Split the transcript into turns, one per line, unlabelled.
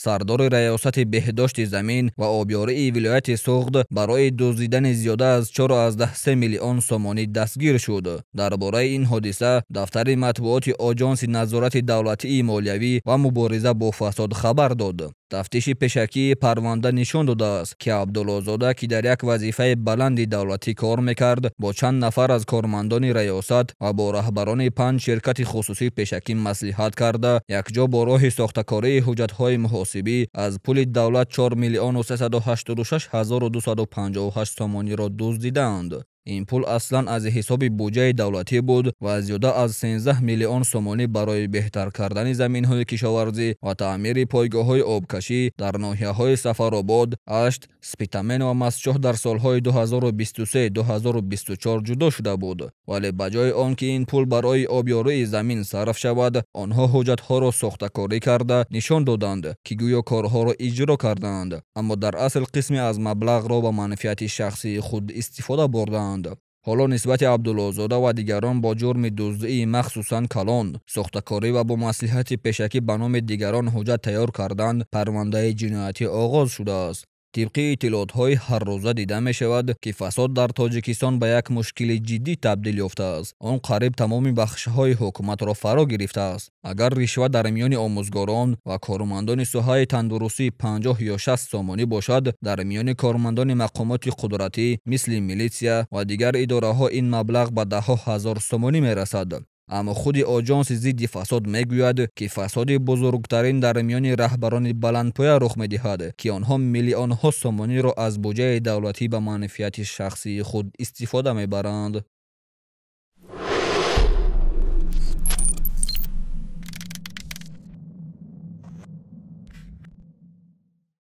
Сардори раёсати беҳдошти замин ва обёрии вилояти Суғд барои дуздидани зиёда аз 4,3 миллион сомонӣ дастгир шуд. Дар бораи ин ҳодиса дафтари матбуоти Оҷонси назорати давлатии молиявӣ ва мубориза бо фасод хабар дод. Тафтиши пешакии парванда нишон додааст, ки Абдуллозода, ки дар як вазифаи баланди давлатӣ кор мекард, бо чанд нафар аз кормандони раёсат ва бо раҳбарони 5 ширкати хусусӣ пешакӣ маслиҳат карда, якҷо бо роҳи сохтакории ҳуҷҷатҳои муҳосибӣ аз пули давлат 4 миллиону 386 ҳазору 258 сомониро дуздидаанд. Ин пул аслан аз ҳисоби буҷаи давлатӣ буд ва зиёда аз 13 миллион сомонӣ барои беҳтар кардани заминҳои кишоварзӣ ва таъмири пойгоҳҳои обкашӣ дар ноҳияҳои Сафаробод, Ашт, Спитамен ва Мастчоҳ дар солҳои 2023-2024 ҷудо шуда буд. Вале ба ҷои он ки ин пул барои обёрии замин сарф шавад, онҳо ҳуҷҷатҳоро сохтакорӣ карда нишон доданд, ки гӯё корҳоро иҷро кардаанд, аммо дар асл қисме аз маблағро ба манфиати шахсии худ истифода бурдаанд. Ҳоло нисбати Абдуллозода ва дигарон бо ҷурми дуздии махсусан калон, сохтакорӣ ва бо маслиҳати пешакӣ ба номи дигарон ҳуҷҷат тайёр кардан парвандаи ҷиноятӣ оғоз шудааст. Тибқи иттилоотҳои ҳаррӯза дида мешавад, ки фасод дар Тоҷикистон ба як мушкили ҷиддӣ табдил ёфтааст. Он қариб тамоми бахшҳои ҳукуматро фаро гирифтааст. Агар ришва дар миёни омӯзгорон ва кормандони соҳаи тандурустӣ 50 ё 60 сомонӣ бошад, дар миёни кормандони мақомоти қудратӣ мисли милитсия ва дигар идораҳо ин маблағ ба даҳҳо ҳазор сомонӣ мерасад. Аммо худи Оҷонси зидди фасод мегӯяд, ки фасоди бузургтарин дар миёни раҳбарони баландпоя рух медиҳад, ки онҳо миллионҳо сомониро аз буҷаи давлатӣ ба манфиати шахсии худ истифода мебаранд.